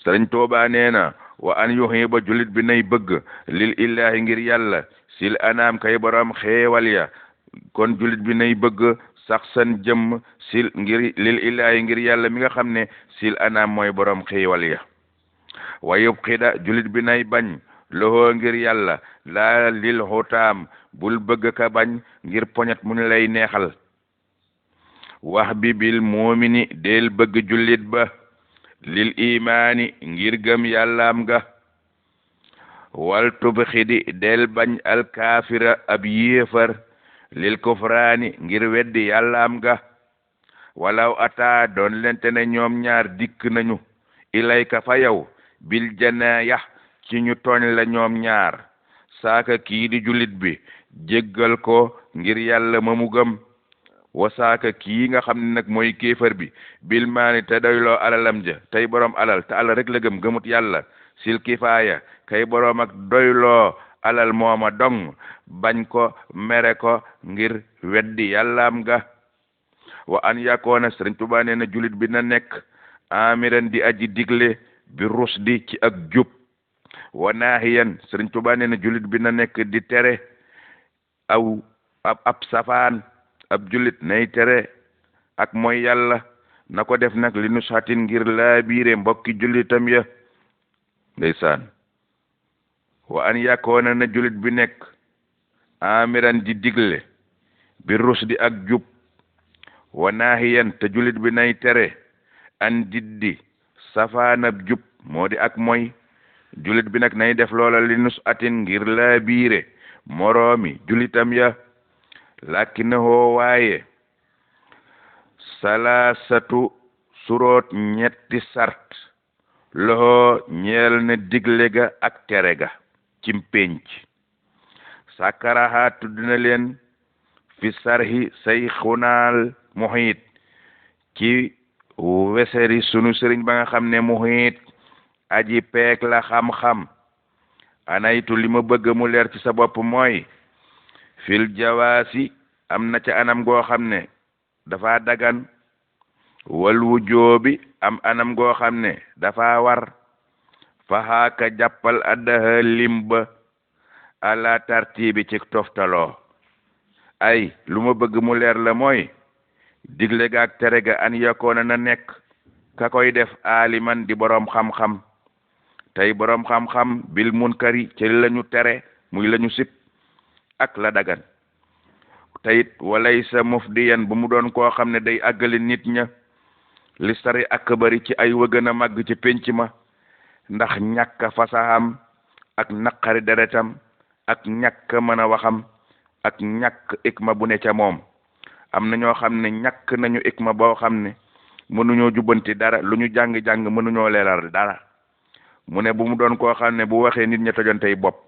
Sëriñ Tuubaa nee na wa an yuhiba julit bi nay bëgg lil illahi ngir yàlla sil anaam kay borom xeewal ya kon julit bi nay bëgg sax san jëmm sil ngir lil illahi ngir yàlla mi nga xam ne sil anaam mooy borom xeewal ya wa yubxida julit bi nay bañ loxoo ngir yàlla laa lil xutaam bul bëgg ka bañ ngir poñet mu ñu lay neexal wax bi bil muumini del bëgg jullit ba lil imaani ngir gëm yàllaam ga wal tubxidi del bañ alkaafira ab yéefar lil kufraani ngir weddi yàllaam ga walaw ata doon lente ne ñoom ñaar dikk nañu ilayka fa yow bil janaaya ci ñu tooñ la ñoom ñaar saaka kii di jullit bi jéggal ko ngir yàlla ma mu gëm wasaaka kii nga xam ne nag mooy kéefar bi bil maani te doyloo alalam ja tey boroom alal te alal rek la gëmut yàlla sil kifaaya kay boroom ak doyloo alal mooma dong bañ ko mere ko ngir weddi yàllaam ga wa an yakoona Sëriñ Tuubaa nee na julit bi na nekk amiran di aji digle bi rusdi ci ak jub wa naahiyan Sëriñ Tuubaa nee na julit bi na nekk di tere aw ab safaan ab julit nay tere ak mooy yàlla na ko def nag li nushatin ngir laa biire mbokki julitam ya ndeysaan wa an yakoona na julit bi nekk amiran di digle bi rusdi ak jub wa naahiyan te julit bi nay tere an diddi safaanab jub moo di ak mooy julit bi nag nay def loola li nushatin ngir laa biire moroomi julitam ya lakinnahu waaye salaasatu suroot ñetti sart loxo ñeel ne digle ga ak tere ga cim pénc sakaraha tudd na leen fi sarhi say xunaal muhiit ci weseri sunu sëriñ ba nga xam ne muhiit aji peek la xam-xam anaytu li ma bëgg mu leer ci sa bopp mooy fil jawaasi am na ca anam goo xam ne dafa dagan wal wujoobi am anam goo xam ne dafa war fa haaka jàppal addaha limba ala tartibi ci toftaloo ay lu ma bëgg mu leer la mooy digle ga ak tere ga an yakoona na nekk ka koy def aaliman di boroom xam-xam tey boroom xam-xam bil munkari ci lañu tere muy lañu sip ak la dagan teyit walay sa mufdiyan bu mu doon koo xam ne day àggali nit ña li sari ak bari ci ay wëgën a màgg ci pénc ma ndax ñàkk fasaxam ak naqari deretam ak ñàkk mën a waxam ak ñàkk ikma bu ne ca moom am na ñoo xam ne ñàkk nañu ikma boo xam ne mënuñoo jubbanti dara lu ñu jàng-jàng mënuñoo leeral dara mu ne bu mu doon koo xam ne bu waxee nit ña tojontey bopp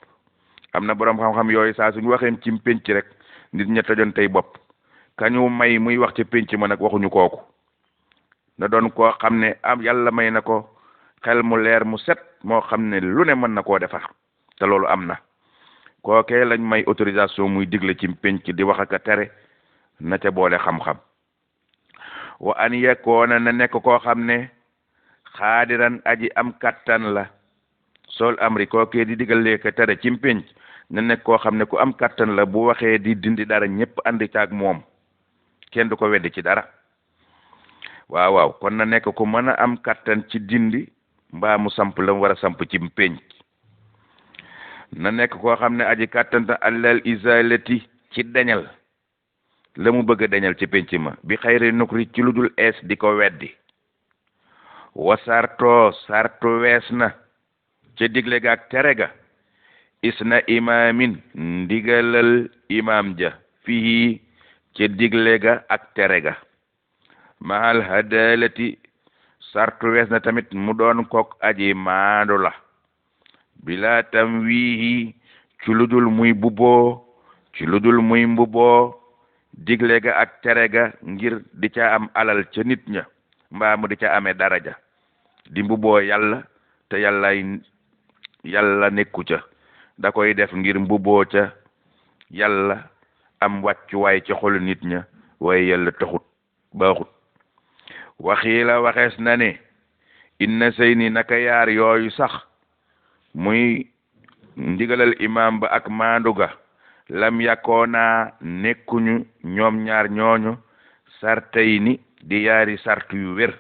am na boroom xam-xam yooyu saa suñu waxee ci pénc rek nit ña tojontey bopp kañu may muy wax ci pénc ma nag waxuñu kooku na doon koo xam ne am yàlla may na ko xel mu leer mu set moo xam ne lu ne mën na koo defar te loolu am na kookee lañ may autorisation muy digle ci pénc di wax ak a tere na ca boole xam-xam wa an yekkoona na nekk koo xam ne xaadiran aji am kattan la sol amri kookee di digalee ka tere ci pénc na nekk koo xam ne ku am kattan la bu waxee di dindi dara ñëpp andi caag moom kenn du ko weddi ci dara waaw kon na nekk ku mën a am kattan ci dindi mbaa mu samp la mu war a samp ci pénc na nekk koo xam ne aji kattan ta allal izalati ci deñal la mu bëgg a deñal ci pénc ma bi xayri nukri ci lu dul ees di ko weddi wa sarto wees na ca digle ga ak tere ga isna imaamin ndigalal imaam ja fii ca digle ga ak tere ga mahal hadalati sartu wees na tamit mu doon kook aji maandu la bila tam wiihi ci ludul muy bubboo ci ludul muy mbubboo digle ga ak tere ga ngir di ca am alal ca nit ña mbaa mu di ca amee daraja di mbubboo yàlla te yàlla nekku ca da koy def ngir mbubboo ca yàlla am wàccuwaay ci xolu nit ña waaye yàlla taxut baaxut waxiila waxees na ne inna sëy ni naka yaar yooyu sax muy ndigalal imam ba ak maandu ga lam yakkoonaa nekkuñu ñoom ñaar ñooñu sartay ni di yaari sartu yu wér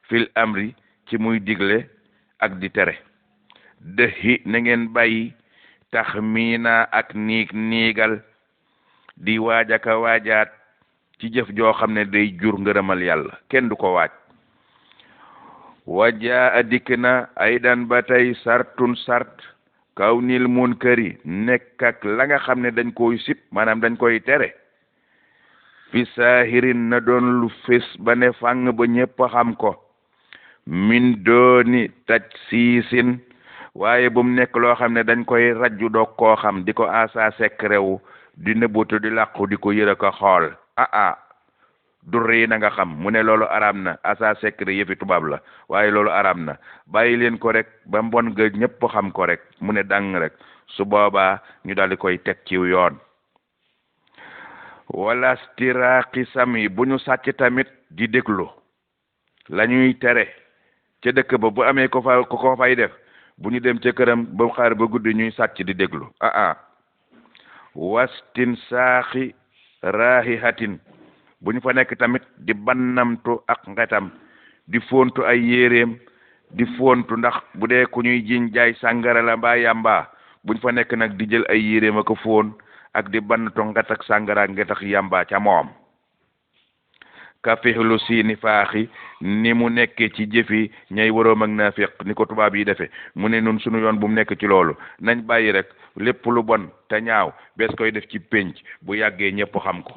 fil amri ci muy digle ak di tere dëxi na ngeen bàyyi tax miina ak niigal di waajaka waajaat ci jëf joo xam ne day jur ngërëmal yàlla kenn du ko waaj wajaa a dikk na aydan ba tey sartun sart kaw nil munkari nekk ak la nga xam ne dañ koy sib maanaam dañ koy tere fi saahirin na doon lu fés ba ne fàng ba ñépp xam ko min dooni taj siisin waaye bu mu nekk loo xam ne dañ koy rajju doog koo xam di ko asa sekrewu di nëbbutu di làqu di ko yëra ko xool durri na nga xam mu ne loolu araam na asa secret yëfi tubaab la waaye loolu araam na bàyyi leen ko rek ba mbon ga ñépp xam ko rek mu ne dang rek su boobaa ñu daldi koy teg ci yoon wala stiraqi sami bu ñu sàcc tamit di déglu la ñuy tere ca dëkk ba bu amee ko fay def bu ñu dem ca këram ba xaar ba guddi ñuy sàcc di déglu wastin saaxi raahihatin bu ñu fa nekk tamit di bannamtu ak ngetam di fontu ay yéreem di fontu ndax bu dee ku ñuy jiñ jaay sàngara la mbaa yàmba bu ñu fa nekk nag di jël ay yéreem ak foon ak di bannatu nget ak sàngara nget ak yàmba ca moom ka fixlu siini faaxi ni mu nekkee ci jëfi ñay waroom ak naafiq ni ko tubaab yi defe mu ne nun suñu yoon bu mu nekk ci loolu nañ bàyyi rek lépp lu bon te ñaaw bees koy def ci pénc bu yàggee ñépp xam ko